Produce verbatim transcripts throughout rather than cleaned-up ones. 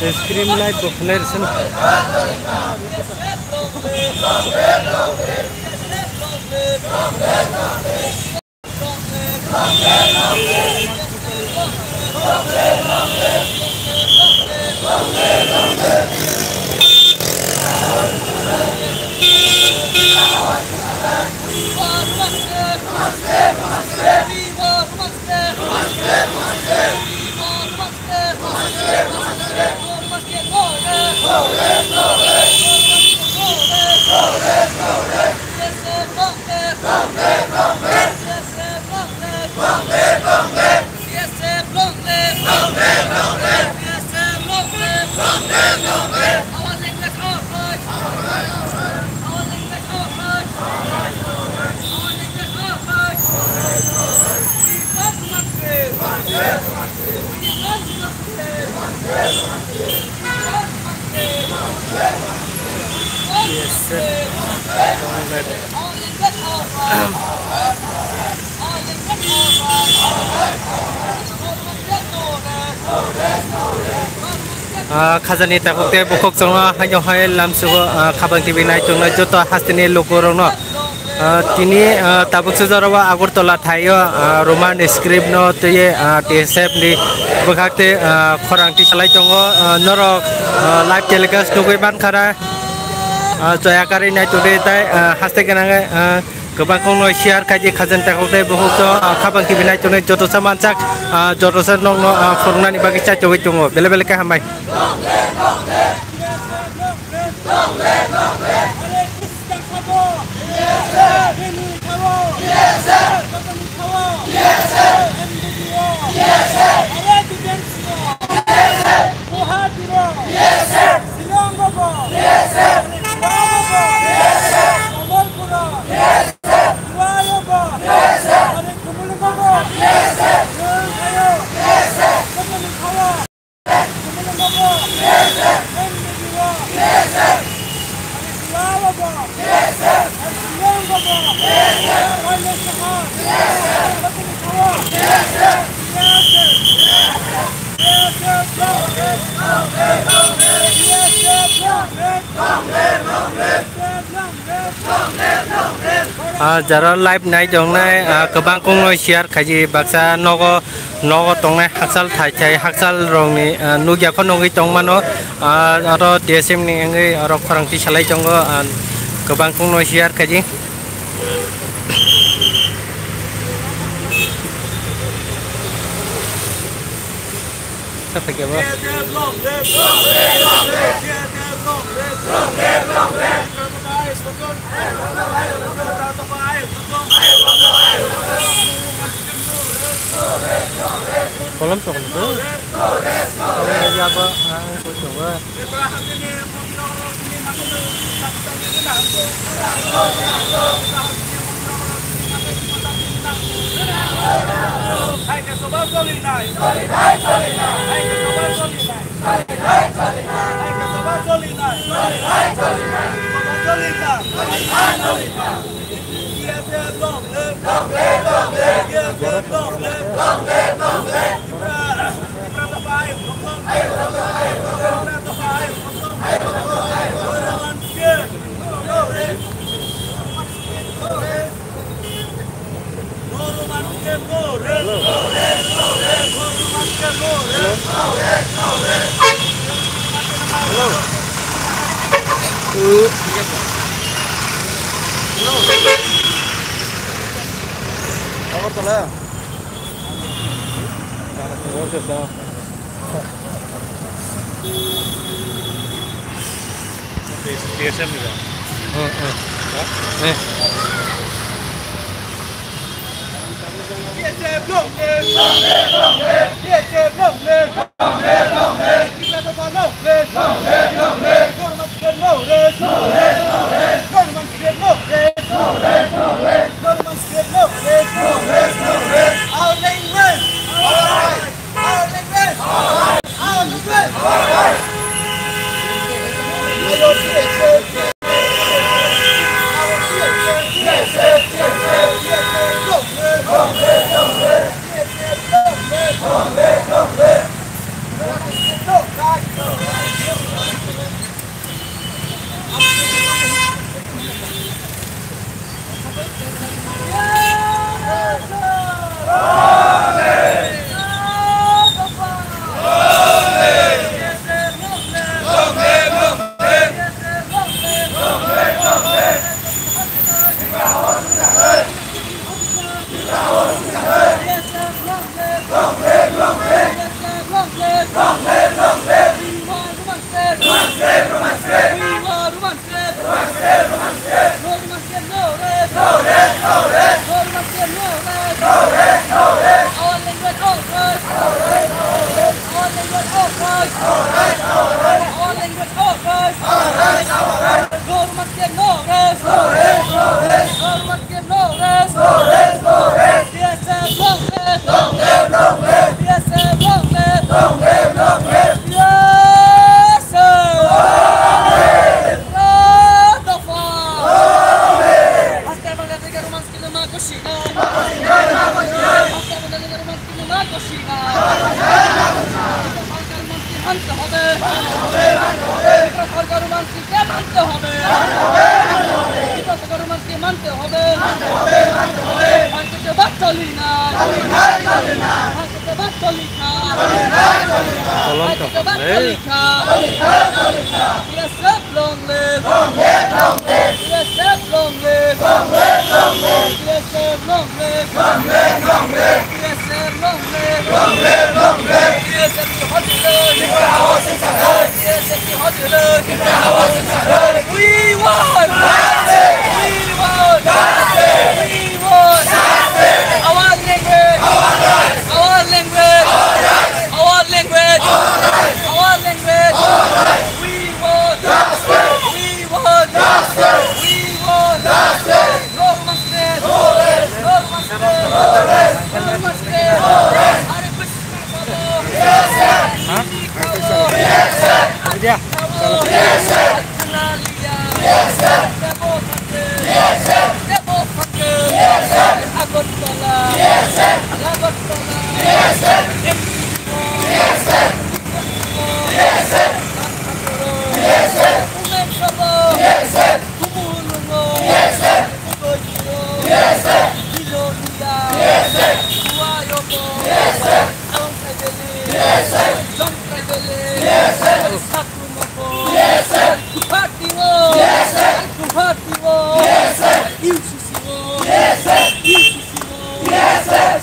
Screen light bo khlai rwsano. Ah, khajani takhuk tei bukhuk chwngno haino hai lamsugo, ah, Khabang T V naichungnai joto hasteni lukurokno. Ah, tini, ah, tabuk sujaro o Agartala thaio, ah, Roman script no twiwi, ah, T S F ni bwkhak tei, ah, khorang tisalai tongo, ah, norok, ah, live telecast nugwi mankha na, ah, chaya karwi nai tongdi tei, ah, haste gwnangwi, ah, kwbang kongno share khaidi khajani takhuk tei bukhuk chwng, ah, Khabang T V nai tongnai joto sa manchak, ah, joto sa nokno, ah, phunuknani bagwi chai tongwi tongo bele bele khe hambai. Ah, jara live nai tongnai, ah, kwbang kongno share khaidi baksa nogo, nogo tongnai hakchal thai thai hakchal rokni, ah, nukya kho nugwi tongmano, ah, aro T S M ni wngwi aro khorang tisalai tongo, ah, kwbang kongno share khaidi. Sa paikha bo. Kolom sokol tu. Kolom ya ba, ah, ko sokol. Agartala. T S M ni ba? Hmm, hmm. Ha? Eh. মানতে হবে। সরকার মানতে মানতে হবে। সরকার মানতে মানতে হবে। ভারতকে বাদ চলি না। ভারতকে বাদ চলি না। ভারতকে বাদ চলি না। BSF long live! Long live, long live! BSF long live! Long live, long live! BSF long live! Long live, long live! BSF long live! Long live, long live! BSF কি হতে লই! বিএসএফ কি হতে লই! We want! We want! We want! Our language! Our language! Our language! Our language! We want justice! We want justice! We want justice! No justice! No justice! No justice! Hare Krishna bolo! Hare Krishna bolo! Agartala. Agartala.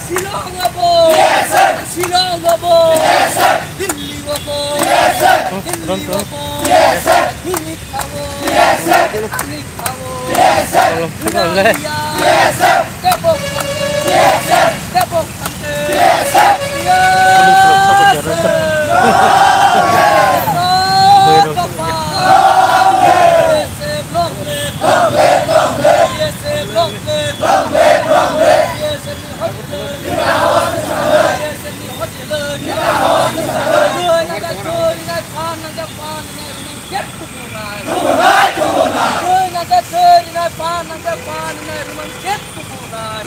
Shillong abo! Shillong abo! Delhi abo! Delhi abo! Delhi abo! Delhi abo! Delhi abo!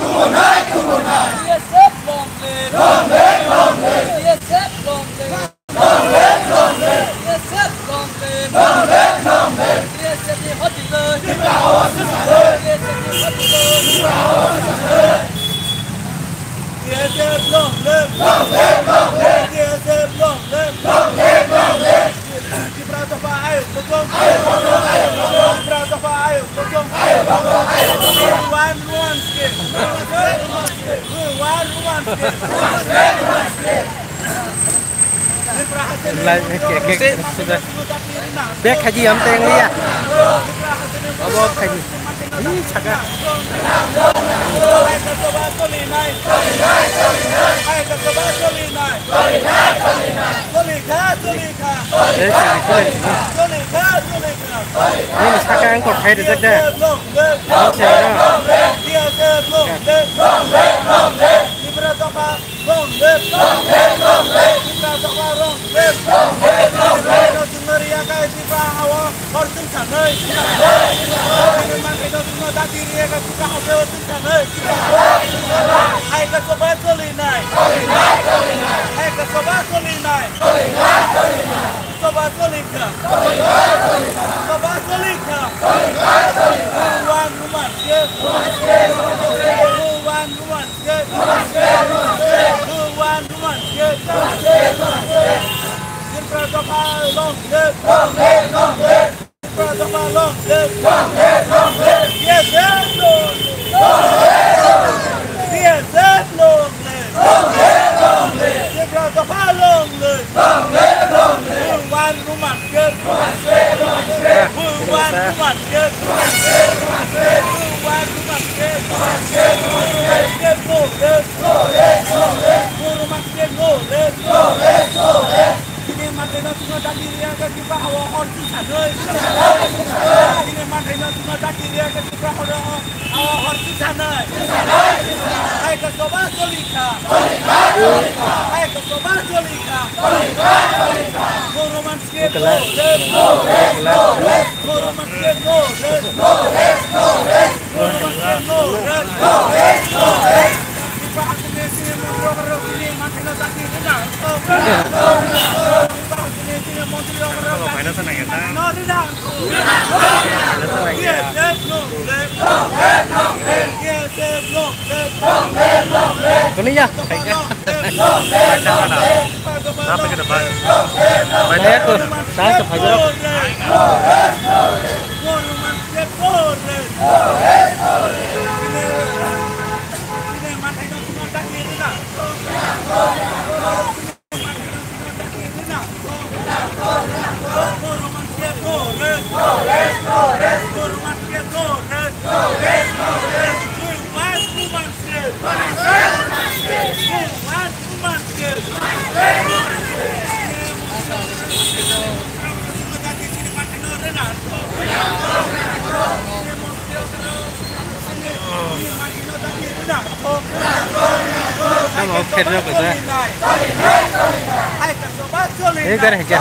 Tubunai, tubunai. B S F long live. Long live, long live. B S F long live. Long live, long live. B S F long live. Long live, long live. B S F ni hoti loi. Tipra hawa sisa loi. B S F ni hoti loi. Tipra hawa sisa loi. B S F long live. Long live, long live. B S F long live. Long live, long live. Tipra dopha ayuk bojong. Tipra dopha ayuk bojong. Ruwan, ruwan state. Ruwan, ruwan state. Tipra haste ni Lai, ke, ke, ke, sudah. Bek haji am teng liya. Abo haji. Ini saka. Hai ka soba soli nai. Hai ka soba soli nai. Soli kha, soli kha. Eh, soli kha. Soli kha, soli kha. Ini saka ang kok hai rejak da. Long live. Long live. Long live. Long live. Long live. Long live. Long live. Long live. Tipra dopha long live. Long live. Long live. Tipra dopha long live. Long live. Long live. Tipra dopha long live. Tipra hawa hor chwng sanai. Chini manthai no chwngno dati riya kha Tipra hawa hor chwng sanai. Hai ka soba solinai. Hai ka soba solinai. Soba solikha. Soba solikha. Ruwan ruman ke. Ruwan ruman ke. Ruwan ruman ke. Tipra dopha long live. Tipra dopha long live. Long live, long live. B S F long live. B S F long live. Long live, long live. Tipra dopha long live. Long live, long live. Ruwan ruman ke. Ruwan ruman ke. Ruwan ruman ke. Ruwan ruman ke. Ruwan ruman ke. Long live, long live. Ruwan ruman ke. Long live, long live. Chini manthai no chwngno dati riya kha Tipra hawa hor chwng sanai. Chini manthai no chwngno dati riya kha Tipra hawa hor chwng sanai. Hai ka soba solikha. Hai ka soba solikha. Goro manske no le. Goro manske no le. Kuning ya? Apa kita bahas? Saya tuh, saya tuh. Tamo kher jok khe. Ei, gare kya?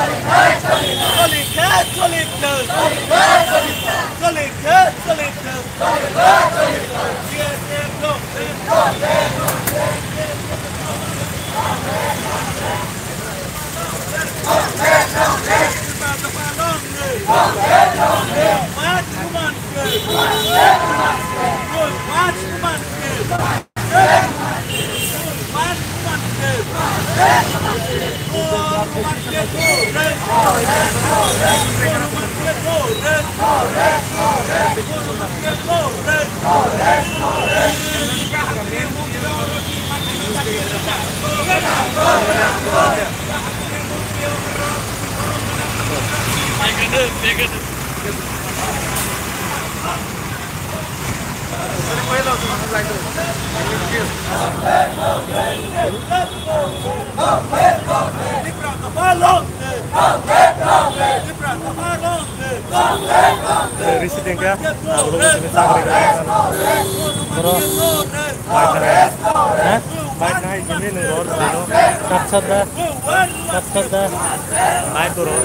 Risi tengka, abo logo sini sagri. Bro, baik na hai. Hah? Baik na hai, sini nung lor, sini. Sat sat da. Sat sat da. Baik, bro.